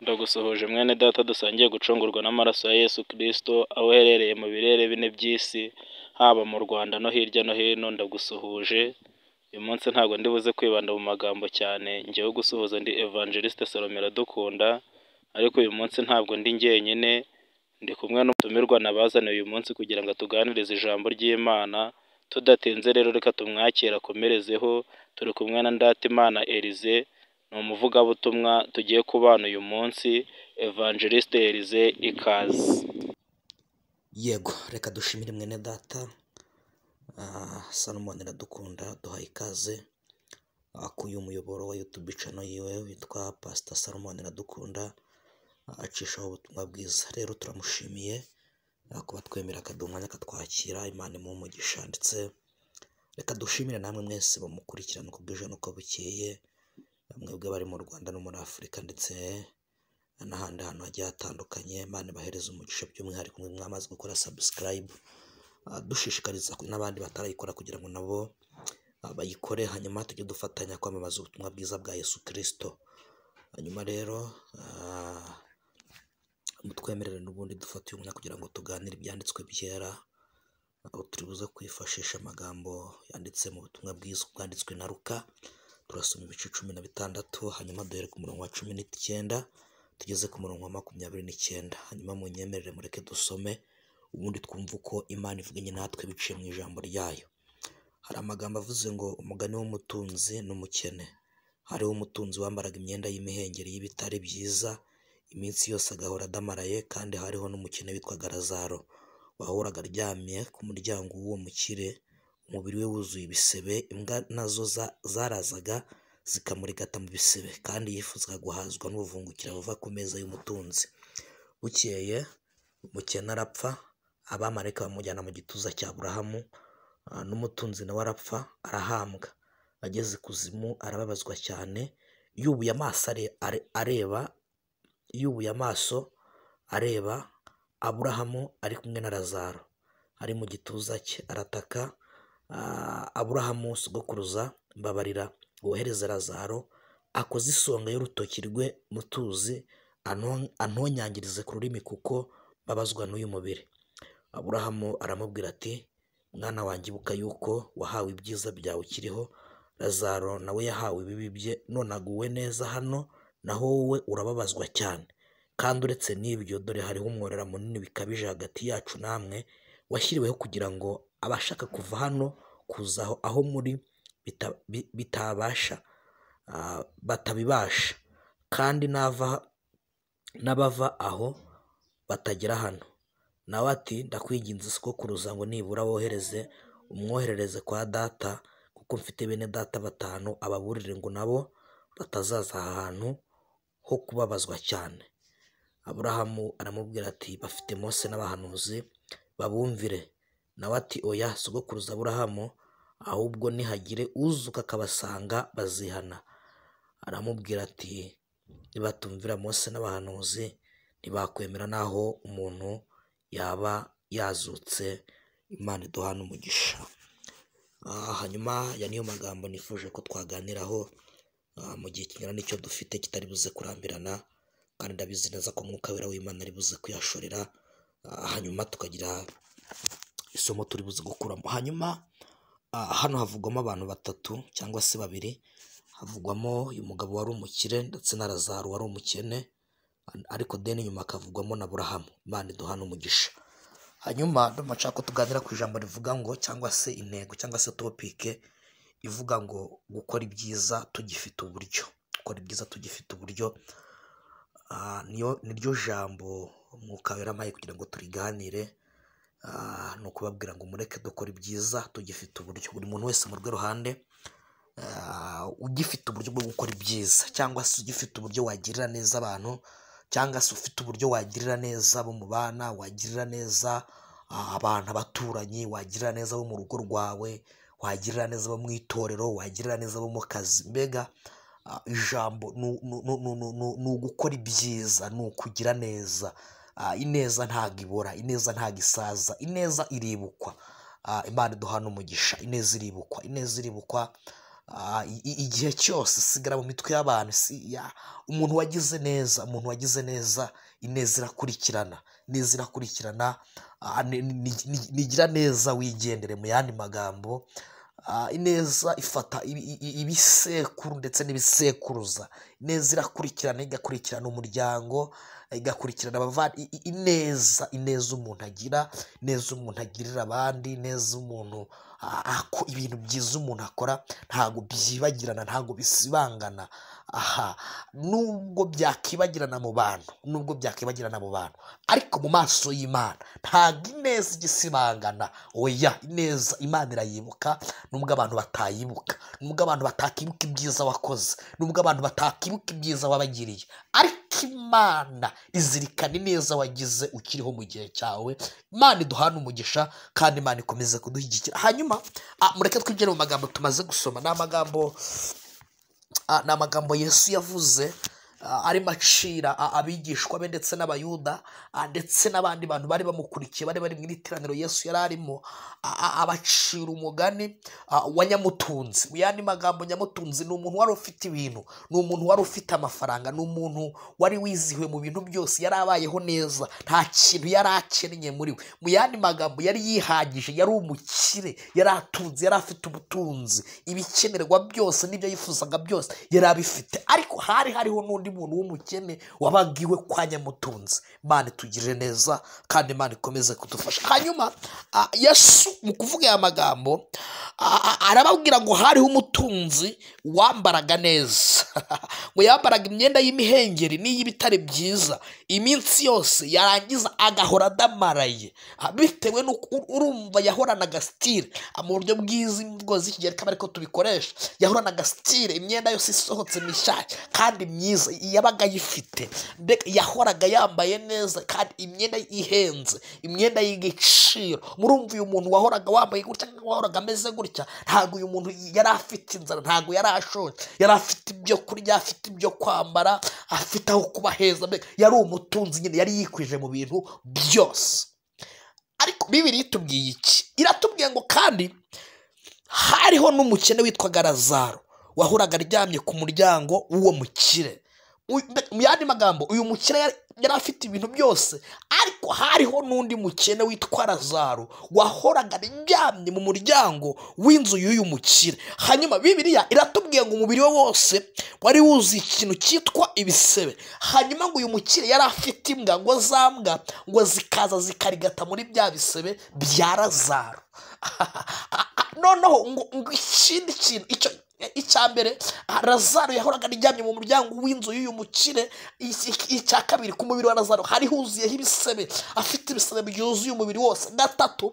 Ndagusuhuje mwene data dusangiye gucungurwa n'amaraso ya Yesu Kristo, aho uherereye mu birere bine by'isi, haba mu Rwanda no hirya no hino ndagusuhuje. Uyu munsi ntabwo ndi buze kwibanda mu magambo cyane, njyewe gusuhuza ndi Evangeliste Salome Iradukunda, ariko uyu munsi ntabwo ndi njyenyine, ndi kumwe n'umutumirwa nabazaniye uyu munsi kugira ngo atuganirize ijambo ry'Imana. Tudatinze rero reka tumwakire akomerezeho, turi kumwe na Ndatimana Elysée, ni umuvugabutumwa tugiye kubana uyu munsi. Evangeliste Elysée, ikaze. Yego, reka dushimire mwene data Salomon Iradukunda duhaye ikaze k'uyu muyoboro wa YouTube channel yiwe witwa Pastor Salomon Iradukunda, acishaho ubutumwa bwiza. Rero turamushimiye kuba twemera akaduha umwanya akatwakira, Imana imuhe umugisha. Ndetse reka dushimire namwe mwese bamukurikirana uko bwije n'uko bukeye, mwebwe bari mu Rwanda no muri Afurika ndetse n'ahandi hantu hagiye hatandukanye. Imana ibahereze umugisha, by'umwihariko mwe mwamaze gukora subscribe, dushishikariza n'abandi batarayikora kugira ngo nabo bayikore, hanyuma tujye dufatanya kwamamaza ubutumwa bwiza bwa Yesu Kristo. Hanyuma rero mutwemerere n'ubundi dufate uyu mwanya kugira ngo tuganire ibyanditswe byera, aho turi buze kwifashisha amagambo yanditse mu butumwa bwiza bwanditswe na Luka. Turasoma ibice 16, hanyuma duhere ku murongo wa 19 tugeze ku murongo wa 29. Hanyuma munyemerere mureke dusome, ubundi twumve uko Imana ivuganye natwe biciye mu ijambo ryayo. Hari amagambo avuze ngo umugani w'umutunzi n'umukene. Hariho umutunzi wambaraga imyenda y'imihengeri y'ibitare byiza, iminsi yose agahora adamaraye, kandi hariho n'umukene witwaga Lazaro, wahoraga aryamye ku muryango w'uwo mukire, umubiri we wuzuye ibisebe, imbwa nazo zarazaga zikamurigata mu bisebe, kandi yifuzaga guhazwa n'ubuvungukira buva ku meza y'umutunzi. Bukeye umukene arapfa, abamarayika bamujyana mu gituza cya Aburahamu, n'umutunzi nawe arapfa arahambwa. Ageze ikuzimu arababazwa cyane, yubuye amaso areba, yubuye amaso areba Aburahamu ari kumwe na Lazaro ari mu gituza cye, arataka, Aburahamu sogokuruza, mbabarira wohereze Lazaro akoze isonga y'urutoki rwe mu tuzi, antonyangirize ku rurimi kuko mbabazwa n'uyu mubiri. Aburahamu aramubwira ati mwana wanjye, ibuka yuko wahawe ibyiza byawe ukiriho, Lazaro nawe yahawe ibibi bye, none aguwe neza hano, naho wowe urababazwa cyane. Kandi uretse n'ibyo, dore hariho umworera munini bikabije hagati yacu namwe, washyiriweho kugira ngo abashaka kuva hano kuza aho muri bitabasha, batabibasha, kandi n'abava aho batagera hano. Nawe ati ndakwinginze sogokuruza ngo nibura wohereze umwoherereze kwa data, kuko mfite bene data 5, ababurire ngo nabo batazaza aha hantu ho kubabazwa cyane. Aburahamu aramubwira ati bafite Mose n'abahanuzi babumvire. Nawe ati oya sogokuruza Aburahamu, ahubwo nihagire uzuka akabasanga bazihana. Aramubwira ati nibatumvira Mose n'abahanuzi ntibakwemera naho umuntu yaba yazutse. Imana iduhane umugisha. Hanyuma ya niyo magambo nifuje ko twaganiraho mu gihe kingana n'icyo dufite kitari buze kurambirana, kandi ndabizi neza ko Mwuka Wera w'Imana ari buze kuyashorera, hanyuma tukagira isomo turi buze gukuramo. Hanyuma hano havugwamo abantu 3 cyangwa se 2, havugwamo uyu mugabo wari umukire ndetse na Lazaro wari umukene, ariko deni nyuma akavugwamo na Aburahamu. Imana iduhane umugisha. Hanyuma ndumva nshaka ko tuganira ku ijambo rivuga ngo, cyangwa se intego cyangwa se topike ivuga ngo gukora ibyiza tugifite uburyo. Gukora ibyiza tugifite uburyo, niryo jambo Mwuka Wera ampaye kugira ngo turiganire. Ni ukubabwira ngo mureke dukora ibyiza tugifite uburyo. Buri muntu wese mu rwe ruhande, ugifite uburyo bwo gukora ibyiza, cyangwa se ugifite uburyo wagirira neza abantu, cyangwa se ufite uburyo wagirira neza abo mubana, wagirira neza abantu abaturanyi, wagirira neza abo mu rugo rwawe, wagirira neza abo mu itorero, wagirira neza abo mu kazi. Mbega ijambo ni ugukora ibyiza, ni ukugira neza. Ineza ntabwo ibora, ineza ntabwo isaza, ineza iribukwa. Imana iduhana umugisha. Ineza iribukwa, ineza iribukwa. Igihe cyose isigara mu mitwe y'abantu. Umuntu wagize neza, umuntu wagize neza, ineza irakurikirana, ineza irakurikirana. Nigira neza wigendere. Mu yandi magambo, ineza ifata ibisekuru ndetse n'ibisekuruza. Ineza irakurikirana, igakurikirana umuryango, igakurikirana ineza, ineza umuntu agira, ineza umuntu agirira abandi, ineza umuntu ibintu byiza umuntu akora ntabwo byibagirana, ntabwo bisibangana. Aha nubwo byakibagirana mu bantu, nubwo byakibagirana mu bantu, ariko mu maso y'Imana ntabwo ineza igisibangana. Oya, ineza Imana irayibuka, nubwo abantu batayibuka, nubwo abantu batakibuka ibyiza wakoze, nubwo abantu batakibuka ibyiza wabagiriye, ariko Imana izirikana ineza wagize ukiriho mu gihe cyawe. Imana iduhane umugisha kandi Imana ikomeze kudushyigikira. Hanyuma mureke twinjire mu magambo tumaze gusoma. Ni amagambo Yesu yavuze arimo acira abigishwa be ndetse n'Abayuda ndetse n'abandi bantu bari bamukurikiye, bari bari mu iteraniro Yesu yari arimo, abacira umugani wa nyamutunzi. Mu yandi magambo, nyamutunzi ni umuntu wari ufite ibintu, ni umuntu wari ufite amafaranga, ni umuntu wari wizihiwe mu bintu byose, yari abayeho neza, nta kintu yari akennye muri we. Mu yandi magambo, yari yihagije, yari umukire, yari atunze, yari afite ubutunzi, ibikenerwa byose n'ibyo yifuzaga byose yari abifite. Ariko hari hariho n'undi muntu w'umukene wabaga iwe kwa nyamutunzi. Imana itugirire neza kandi Imana ikomeze kudufasha. Hanyuma Yesu mu kuvuga aya magambo arababwira ngo hariho umutunzi wambaraga neza, ngo yambaraga imyenda y'imihengeri n'iy'ibitare byiza iminsi yose, yarangiza agahora adamaraye, bitewe n'uko urumva yahoranaga style mu buryo bwiza, imvugo z'iki gihe ariko tubikoresha, yahoranaga style, imyenda yose isohotse mishyashya kandi myiza yabaga ayifite, yahoraga yambaye neza kandi imyenda ihenze, imyenda y'igiciro. Murumva uyu muntu wahoraga wambaye gutya, wahoraga ameze gutya, ntabwo uyu muntu yari afite inzara, ntabwo yari ashonje, yari afite ibyo kurya, afite ibyo kwambara, afite aho kuba heza, yari umutunzi nyine, yari yikwije mu bintu byose. Ariko Bibiliya itubwiye iki? Iratubwiye ngo kandi hariho n'umukene witwaga Lazaro wahoraga aryamye ku muryango w'uwo mukire. Mu yandi magambo, uyu mukire yari afite ibintu byose, ariko hariho n'undi mukene witwa Lazaro wahoraga aryamye mu muryango w'inzu y'uyu mukire. Hanyuma Bibiliya iratubwiye ngo umubiri we wose wari wuzuye ikintu cyitwa ibisebe. Hanyuma ngo uyu mukire yari afite imbwa, ngo za mbwa ngo zikaza zikarigata muri bya bisebe bya Lazaro. Noneho ngo ikindi kintu icyo icya mbere, Lazaro yahoraga aryamye mu muryango w'inzu y'uyu mukire. Icya kabiri, ku mubiri wa Lazaro hari huzuyeho ibisebe, afite ibisebe byuzuye umubiri wose. Gatatu,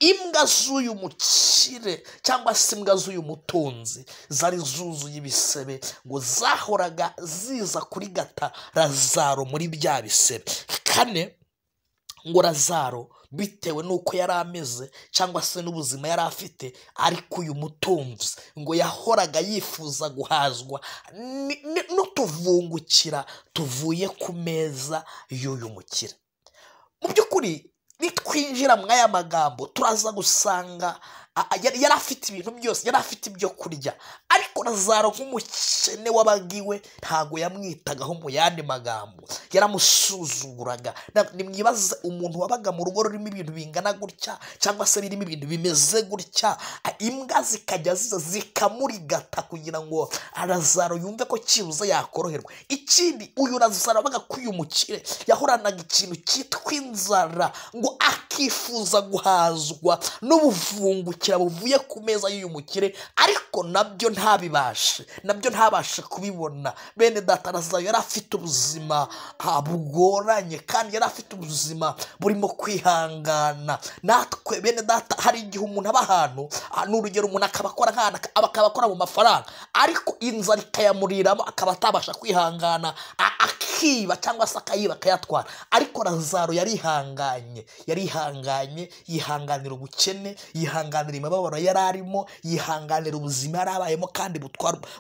imbwa z'uyu mukire cyangwa se imbwa z'uyu mutunzi zari zuzuye ibisebe, ngo zahoraga ziza kurigata Lazaro muri bya bisebe. Kane, ngo Lazaro bitewe n'uko yari ameze cyangwa se n'ubuzima yari afite, ariko uyu mutunzi ngo yahoraga yifuza guhazwa n'utuvungukira tuvuye ku meza y'uyu mukire. Mu by'ukuri nitwinjira muri aya magambo turaza gusanga yari afite ibintu byose, yari afite ibyo kurya, ariko Lazaro nk'umukene wabaga iwe ntabwo yamwitagaho. Mu yandi magambo, yaramusuzuguraga. Nimwibaze umuntu wabaga mu rugo rurimo ibintu bingana gutya cyangwa se birimo ibintu bimeze gutya, imbwa zikajya ziza zikamurigata kugira ngo Lazaro yumve ko cyibuze yakoroherwa. Ikindi, uyu Lazaro wabaga kuri uyu mukire yahoranaga ikintu cyitwa inzara, ngo akifuza guhazwa n'ubuvungukira buvuye ku meza y'uyu mukire, ariko nabyo ntabibashe, nabyo ntabashe kubibona. Bene data, Lazaro yari afite ubuzima bugoranye kandi yari afite ubuzima burimo kwihangana. Natwe bene data, hari igihe umuntu aba ahantu, ni urugero umuntu akaba akora nk'ahantu, akaba akora mu mafaranga, ariko inzara ikayamuriramo akaba atabasha kwihangana, akiba cyangwa se akayiba akayatwara. Ariko Lazaro yarihanganye, yarihanganye, yihanganira ubukene, yihanganira Yihanganira imibabaro yari arimo, yihanganira ubuzima yari abayemo kandi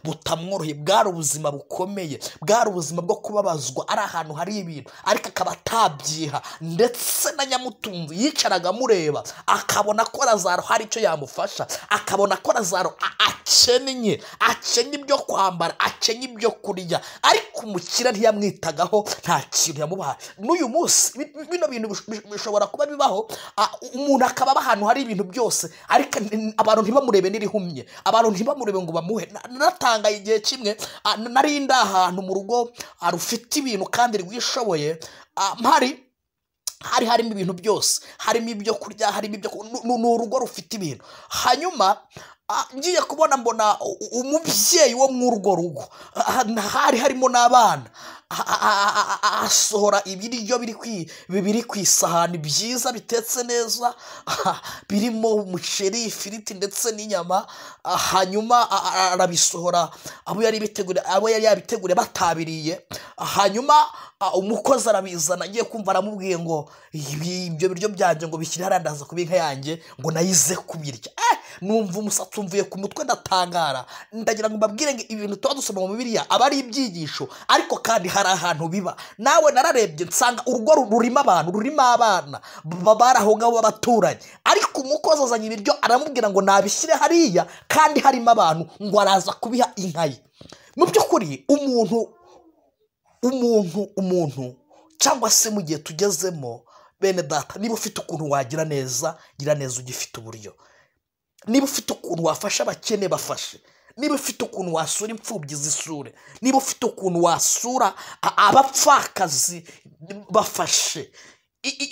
butamworoheye. Bwari ubuzima bukomeye, bwari ubuzima bwo kubabazwa, ari ahantu hari ibintu ariko akaba atabyiha. Ndetse na nyamutunzi yicaraga amureba, akabona ko Lazaro hari icyo yamufasha, akabona ko Lazaro akennye, akennye ibyo kwambara, akennye ibyo kurya, ariko umukire ntiyamwitagaho, nta kintu yamubaha. N'uyu munsi bino bintu bishobora kuba bibaho, umuntu akaba aba ahantu hari ibintu byose, ariko abantu ntibamurebe n'irihumye, abantu ntibamurebe ngo bamuhe. Natangaye igihe kimwe, nari ndi ahantu mu rugo rufite ibintu kandi rwishoboye, mpari hari harimo ibintu byose, harimo ibyo kurya, harimo ibyo ni urugo rufite ibintu. Hanyuma ngiye kubona mbona umubyeyi wo muri urwo rugo, hari harimo n'abana, asohora ibiryo biri ku isahani byiza bitetse neza, birimo umuceri, ifiriti ndetse n'inyama. Hanyuma arabisohora, abo yari yabiteguriye batabiriye. Hanyuma umukozi arabizana, agiye kumva aramubwiye ngo ibyo biryo byanjye ngo bishyire hariya, ndaza kuba inka yanjye ngo nayize kubirya. Numva umusatsi umvuye ku mutwe, ndatangara. Ndagira ngo mbabwire ngo ibintu tuba dusoma mu Bibiliya aba ari ibyigisho, ariko kandi hari ahantu biba. Nawe nararebye nsanga urugo rurimo abantu, rurimo abana bari aho ngaho b'abaturanyi, ariko umukozi azanye ibiryo aramubwira ngo nabishyire hariya kandi harimo abantu, ngo araza kubiha inka ye. Mu by'ukuri umuntu cyangwa se mu gihe tugezemo, bene data, niba ufite ukuntu wagira neza, gira neza ugifite uburyo. Niba ufite ukuntu wafasha abakene, bafashe. Niba ufite ukuntu wasura imfubyi, zisure. Niba ufite ukuntu wasura abapfakazi, bafashe.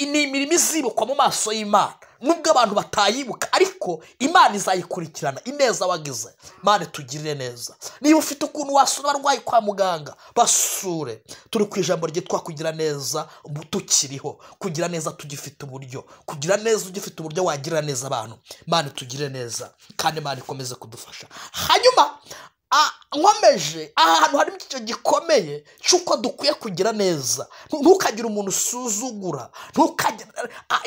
Ni imirimo izibukwa mu maso y'Imana, nubwo abantu batayibuka, ariko Imana izayikurikirana ineza wagize. Imana tugirire neza. Niba ufite ukuntu wasura abarwayi kwa muganga, basure. Turi ku ijambo ryitwa kugira neza tukiriho, kugira neza tugifite uburyo, kugira neza ugifite uburyo wagirira neza abantu. Imana tugirire neza kandi Imana ikomeze kudufasha. Hanyuma nkomeje, aha hantu harimo icyo gikomeye cy'uko dukwiye kugira neza. Ntukagire umuntu usuzugura,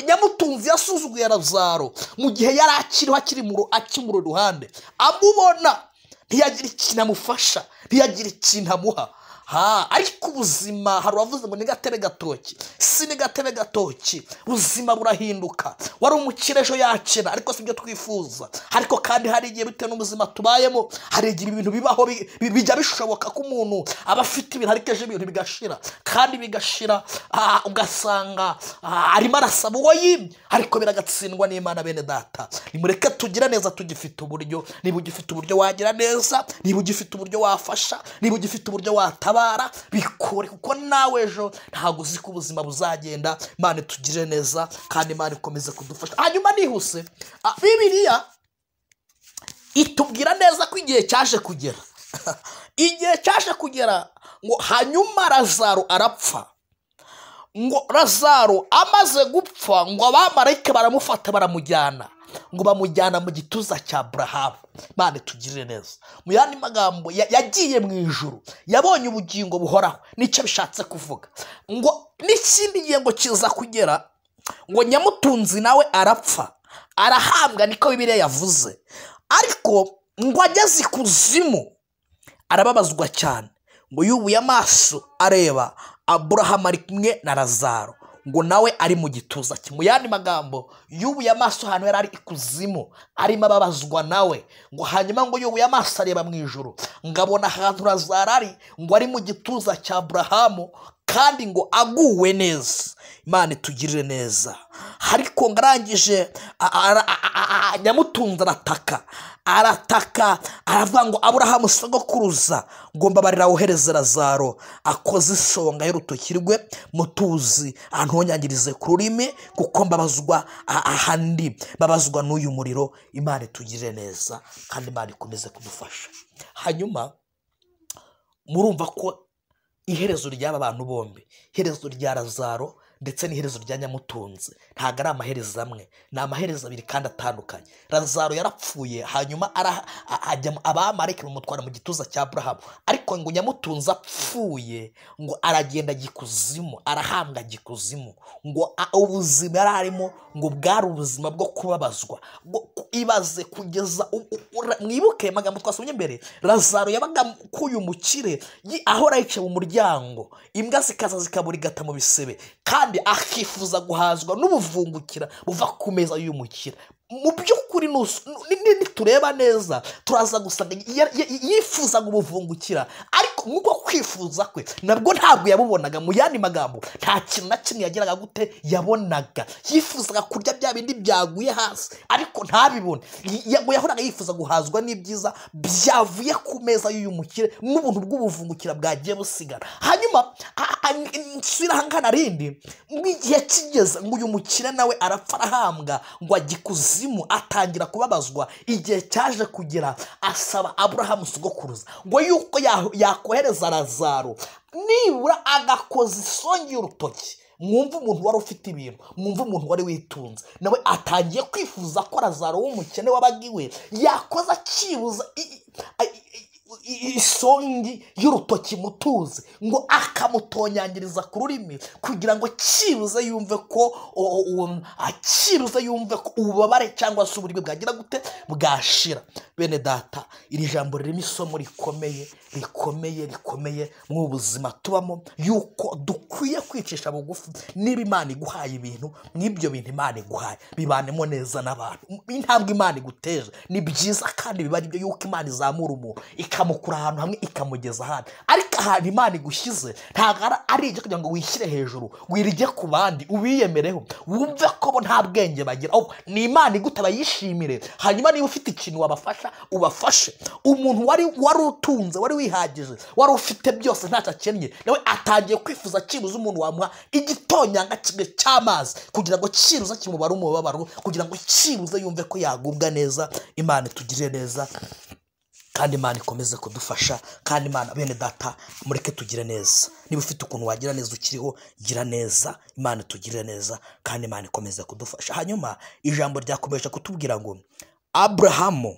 nyamutunzi yasuzuguye Lazaro mu gihe yari akiriho, akimuri iruhande, amubona ntiyagira ikintu amufasha, ntiyagira ikintu amuha. Ariko ubuzima, hari uwavuze ngo ni gatebe gatoki, si ni gatebe gatoki, ubuzima burahinduka. Wari umukire ejo yakena, ariko si byo twifuza. Ariko kandi hari igihe bitewe n'ubuzima tubayemo, hari igihe ibintu bibaho, bijya bishoboka ko umuntu aba afite ibintu ariko ejo ibintu bigashira, kandi bigashira, ugasanga arimo arasaba uwo yimye, ariko biragatsindwa n'Imana. Bene data, nimureke tugira neza tugifite uburyo. Niba ugifite uburyo wagira neza, niba ugifite uburyo wafasha, niba ugifite uburyo watabara, bikore, kuko nawe ejo ntabwo uzi ko ubuzima buzagenda. Imana itugirire neza kandi Imana ikomeze kudufasha. Hanyuma nihuse, Bibiliya itubwira neza ko igihe cyaje kugera, igihe cyaje kugera ngo hanyuma Lazaro arapfa. Ngo Lazaro amaze gupfa, ngo abamarayika baramufata baramujyana, ngo bamujyana mu gituza cya Aburahamu. Imana itugirire neza. Mu yandi magambo, yagiye mu ijuru, yabonye ubugingo buhoraho, nicyo bishatse kuvuga. Ngo n'ikindi gihe ngo kiza kugera, ngo nyamutunzi nawe arapfa, arahambwa, niko Bibiliya yavuze. Ariko ngo ageze ikuzimu arababazwa cyane, ngo yubuye amaso areba Aburahamu ari kumwe na Lazaro, ngo nawe ari mu gituza cye. Mu yandi magambo, yubuye amaso ahantu yari ari ikuzimu, arimo ababazwa nawe, ngo hanyuma ngo yubuye amaso areba mu ijuru, ngo abona ahantu Lazaro ari, ngo ari mu gituza cya Aburahamu, kandi ngo aguwe neza. Imana itugirire neza. Ariko ngo arangije, nyamutunzi arataka, arataka, aravuga ngo Aburahamu sogokuruza, ngo mbabarira wohereze Lazaro akoze isonga y'urutoki rwe mutuzi, antonyangirize ku rurimi, kuko mbabazwa ahandi, mbabazwa n'uyu muriro. Imana itugirire neza kandi Imana ikomeze kudufasha. Hanyuma murumva ko iherezo ry'aba bantu bombi, iherezo rya Lazaro ndetse n'iherezo rya Nyamutunzi ntabwo ari amaherezo amwe, ni amaherezo abiri kandi atandukanye. Lazaro yarapfuye, hanyuma abamarayika bamutwara mu gituza cya Aburahamu, ariko ngo Nyamutunzi apfuye ngo aragenda ajya ikuzimu, arahambwa ajya ikuzimu, ngo ubuzima yari arimo ngo bwari ubuzima bwo kubabazwa. Ibaze kugeza mwibuke amagambo twasomye mbere, Lazaro yabaga k'uyu mukire ahora yicaye mu muryango, imbwa zikaza zikaburigata mu bisebe, kandi akifuza guhazwa n'ubuvungukira buva ku meza y'uyu mukire. Mu by'ukuri nitureba neza turaza gusanga yifuzaga ubuvungukira, ariko nk'uko kwifuza kwe nabwo ntabwo yabubonaga. Mu yandi magambo nta kintu na kimwe yageraga gute yabonaga. Yifuzaga kurya bya bindi byaguye hasi ariko ntabibone. Yahoraga yifuza guhazwa n'ibyiza byavuye ku meza y'uyu mukire n'ubuntu bw'ubuvungukira bwagiye busigara. Hanyuma nsubira ahangana rindi, igihe kigeze ngo uyu mukire nawe arapfa arahambwa, ngo ajye ikuzimu, atangira kubabazwa. Igihe cyaje kugera asaba Aburahamu sogokuruza ngo yuko yakohereza Lazaro nibura agakoza isongi y'urutoki. Mwumva umuntu wari ufite ibintu, mwumva umuntu wari witunze, nawe atangiye kwifuza ko Lazaro w'umukene wabaga iwe yakoza akibuza isongi y'urutoki mutuzi, ngo akamutonyangiriza ku rurimi kugira ngo cyibuze yumve ko akibuze yumve ko ububabare cyangwa se uburibwe bwagira gute bwashira. Bene data, iri jambo ririmo isomo rikomeye rikomeye rikomeye mu buzima tubamo, yuko dukwiye kwicisha bugufi. Niba Imana iguhaye ibintu, mw'ibyo bintu Imana iguhaye bibanemo neza n'abantu. Intambwe Imana iguteje ni byiza kandi biba ari byo, yuko Imana izamura umuntu ikamukura ahantu hamwe ikamugeza ahandi, ariko ahantu Imana igushyize ntabwo ari ibyo kugira ngo wishyire hejuru, wirige ku bandi, ubiyemereho, wumve ko bo nta bwenge bagira. Ni Imana igutaba yishimire, hanyuma niba ufite ikintu wabafasha ubafashe. Umuntu wari utunze, wari wihagije, wari ufite byose ntacyo akennye, nawe atangiye kwifuza cyibuze umuntu wamuha igitonyanga kimwe cy'amazi kugira ngo cyibuze kimubare umubabaro, kugira ngo cyibuze yumve ko yagubwa neza. Imana itugirire neza kandi Imana ikomeze kudufasha, kandi Imana bene data mureke tugire neza. Niba ufite ukuntu wagira neza ukiriho, gira neza. Imana itugirire neza kandi Imana ikomeze kudufasha. Hanyuma ijambo ryakomeje kutubwira ngo Aburahamu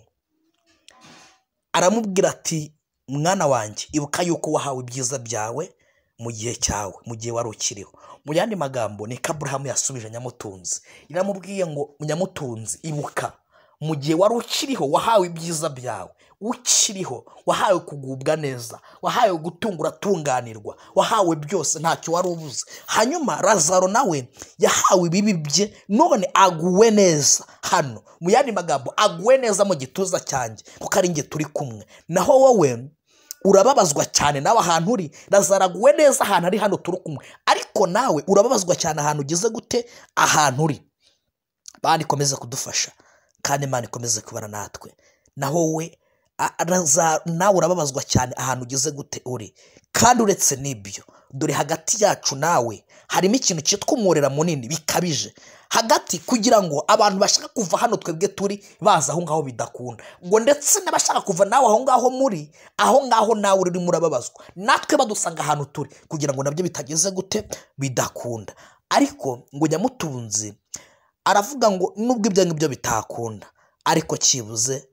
aramubwira ati mwana wanjye, ibuka yuko wahawe ibyiza byawe mu gihe cyawe, mu gihe wari ukiriho. Mu yandi magambo ni ko Aburahamu yasubije Nyamutunzi, yaramubwiye ngo Nyamutunzi, ibuka mu gihe wari ukiriho wahawe ibyiza byawe, ukiriho wahawe kugubwa neza, wahawe gutunga uratunganirwa, wahawe byose ntacyo wari ubuze. Hanyuma Lazaro nawe yahawe ibibi bye none aguwe neza hano. Mu yandi magambo aguwe neza mu gituza cyanjye kuko ari njye turi kumwe, naho wowe urababazwa cyane nawe ahantu uri. Lazaro aguwe neza ahantu ari hano turi kumwe, ariko nawe urababazwa cyane ahantu ugeze gute, ahantu uri. Imana ikomeze kudufasha kandi Imana ikomeze kubana natwe. Naho we nawe urababazwa cyane ahantu ugeze gute uri. Kandi uretse n'ibyo, dore hagati yacu nawe harimo ikintu cyitwa umworera munini bikabije hagati, kugira ngo abantu bashaka kuva hano twebwe turi baza aho ngaho bidakunda, ngo ndetse n'abashaka kuva nawe aho ngaho muri aho ngaho nawe urimo urababazwa, natwe badusanga ahantu turi kugira ngo nabyo bitageze gute bidakunda. Ariko ngo Nyamutunzi aravuga ngo nubwo ibyo ngibyo bitakunda, ariko cyibuze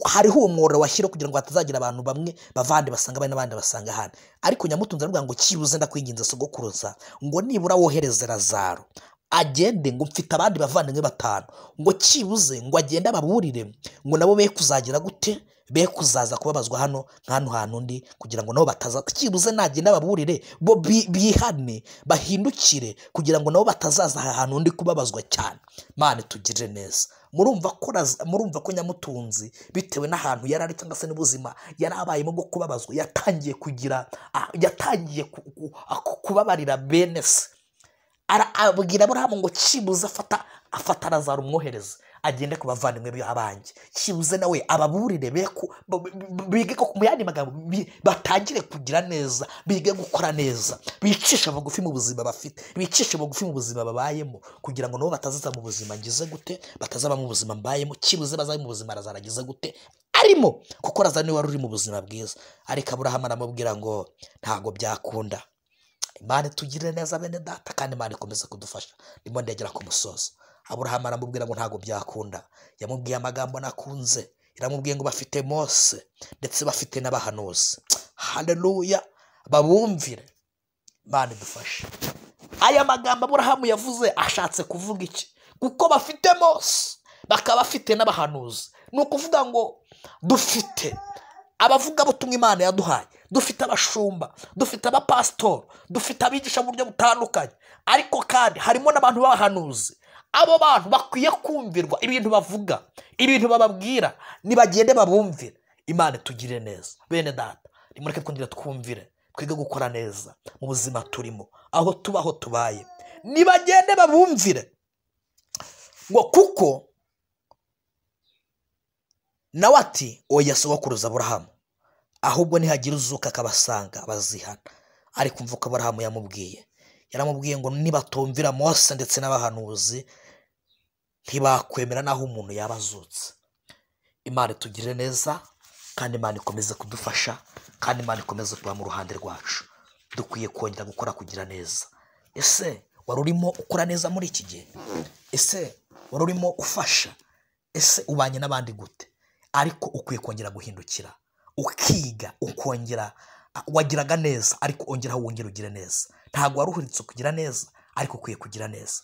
hariho uwo mworero washyira kugira ngo hatazagira abantu bamwe bavande basanga abandi n'abandi basanga ahandi. Ariko Nyamutunzi aravuga ngo cyibuze ndakwinginze sogokuruza, ngo nibura wohereze Lazaro agende, ngo mfite abandi bavandimwe batanu, ngo cyibuze ngo agende ababurire, ngo nabo be kuzagira gute, be kuzaza kubabazwa hano nk'hano hantu undi, kugira ngo nabo bataza, cyibuze nagenda ababurire bo bihane bahindukire, kugira ngo nabo batazaza ahantu undi kubabazwa cyane. Imana itugirire neza. Murumva ko Nyamutunzi bitewe n'ahantu yari ari cyangwa se n'ubuzima yari abayemo bwo kubabazwa, yatangiye kugira, yatangiye kubabarira bene se. Abwira Aburahamu ngo cyibuze afata Lazaro umwohereze agende ku bavandimwe be abanjye, cyibuze nawe ababurire bige ko mu yandi magambo batangire kugira neza, bige gukora neza, bicishe bugufi mu buzima bafite, bicishe bugufi mu buzima babayemo, kugira ngo nabo batazaza mu buzima ngize gute, batazaba mu buzima mbayemo, cyibuze bazabe mu buzima Lazaro agize gute arimo, kuko Lazaro niwe wari uri mu buzima bwiza. Ariko Aburahamu aramubwira ngo ntago byakunda. Imana itugirire neza bene data, kandi Imana ikomeze kudufasha. Ndimo ndegera ku musozo. Aburahamu aramubwira ngo ntabwo byakunda. Yamubwiye amagambo nakunze, iramubwiye ngo bafite Mose ndetse bafite n'abahanuzi. Haleluya, babumvire. Imana idufashe. Aya magambo Aburahamu yavuze ashatse kuvuga iki? Kuko bafite Mose bakaba bafite n'abahanuzi. Ni ukuvuga ngo dufite abavugabutumwa Imana yaduhaye, dufite abashumba, dufite abapasitori, dufite abigisha mu buryo butandukanye, ariko kandi harimo n'abantu b'abahanuzi. Abo bantu bakwiye kumvirwa ibintu bavuga, ibintu bababwira, nibagende babumvire. Imana itugirire neza bene data. Nimureke twongere twumvire, twige gukora neza mu buzima turimo, aho tuba, aho tubaye. Nibagende babumvire, ngo kuko nawe ati oya sogokuruza Aburahamu, ahubwo nihagira uzuka akabasanga bazihana. Ariko umva uko Aburahamu yamubwiye, yaramubwiye ngo nibatumvira Mose ndetse n'abahanuzi ntibakwemera n'aho umuntu yaba azutse. Imana itugirire neza, kandi Imana ikomeze kudufasha, kandi Imana ikomeze kuba mu ruhande rwacu. Dukwiye kongera gukora kugira neza. Ese wari urimo ukora neza muri iki gihe? Ese wari urimo ufasha? Ese ubanye n'abandi gute? Ariko ukwiye kongera guhindukira, ukiga, ukongera. Wagiraga neza ariko ongeraho wongere ugire neza. Ntabwo wari uhuritse kugira neza, ariko ukwiye kugira neza.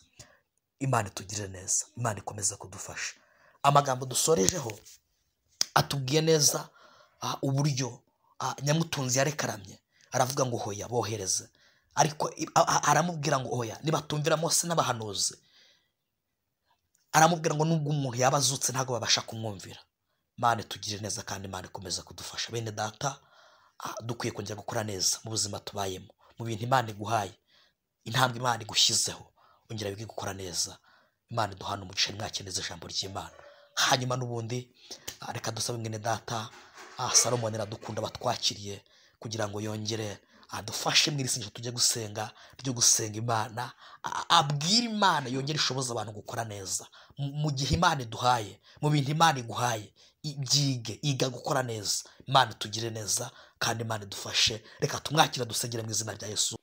Imana itugirire neza, Imana ikomeze kudufasha. Amagambo dusorejeho atubwiye neza uburyo Nyamutunzi yarekaramye, aravuga ngo hoya bohereze, ariko aramubwira ngo hoya nibatumvira Mose n'abahanuzi. Aramubwira ngo nubwo umuntu yaba azutse ntabwo babasha kumwumvira. Imana itugirire neza, kandi Imana ikomeza kudufasha. Bene data, dukwiye kongera gukora neza mu buzima tubayemo, mu bintu Imana iguhaye, intambwe Imana igushyizeho, ongera wige gukora neza. Imana iduhana umugisha, mwakeneza ijambo ry'Imana. Hanyuma n'ubundi reka dusabe mwene data Salomon Iradukunda batwakiriye kugira ngo yongere adufashe mu iri sengesho tujye gusenga, ryo gusenga Imana, abwire Imana yongere ishoboze abantu gukora neza mu gihe Imana iduhaye, mu bintu Imana iguhaye, byige, iga gukora neza. Imana itugire neza, kandi Imana idufashe. Reka tumwakira dusengere mu izina rya Yesu.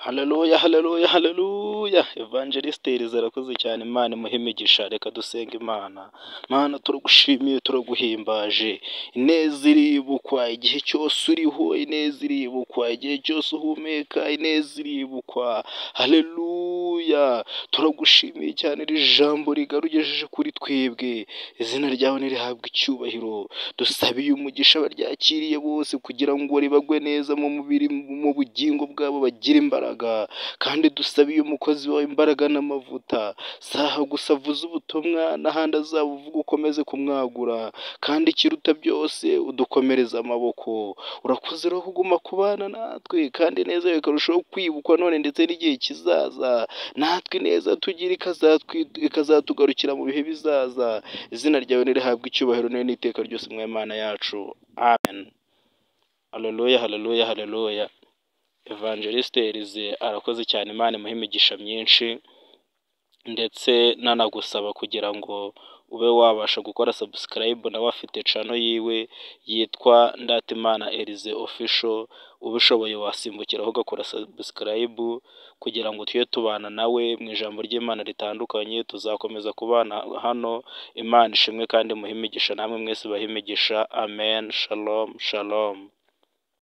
Haleluya, haleluya, haleluya. Evangeliste Elize arakoze cyane, Imana imuhe imigisha. Reka dusenga Imana. Mana, turagushimiye, turaguhimbaje. Ineza iribukwa igihe cyose uriho, ineza iribukwa igihe cyose uhumeka, ineza iribukwa. Haleluya, turagushimiye cyane iri jambo rigarugejeje kuri twebwe. Izina ryawe nirihabwe icyubahiro. Dusabiye umugisha abaryakiriye bose kugira ngo ribagwe neza mu mubiri, mu bugingo bwabo bagire imbaraga. Kandi dusabiye umukozi wawe imbaraga n'amavuta. Saha gusa avuze ubutumwa, n'ahandi azabuvuga ukomeze kumwagura, kandi ikiruta byose udukomereze amaboko. Urakoze rero kuguma kubana natwe, kandi neza yawe ikarushaho kwibukwa none ndetse n'igihe kizaza. Natwe neza tugira ikazatugarukira mu bihe bizaza. Izina ryawe nirihabwe icyubahiro none n'iteka ryose, mwa Imana yacu. Amen. Haleluya, haleluya, haleluya. Evangeliste Elize arakoze cyane, Imana imuhe imigisha myinshi, ndetse nanagusaba kugira ngo ube wabasha gukora subscribe. Nawe afite channel yiwe yitwa Ndatimana Elize Official, ubishoboye wasimbukiraho ugakora subscribe kugira ngo tujye tubana nawe mu ijambo ry'Imana ritandukanye. Tuzakomeza kubana hano. Imana ishimwe kandi imuhe imigisha, namwe mwese ibahe imigisha. Amen. Shalom, shalom.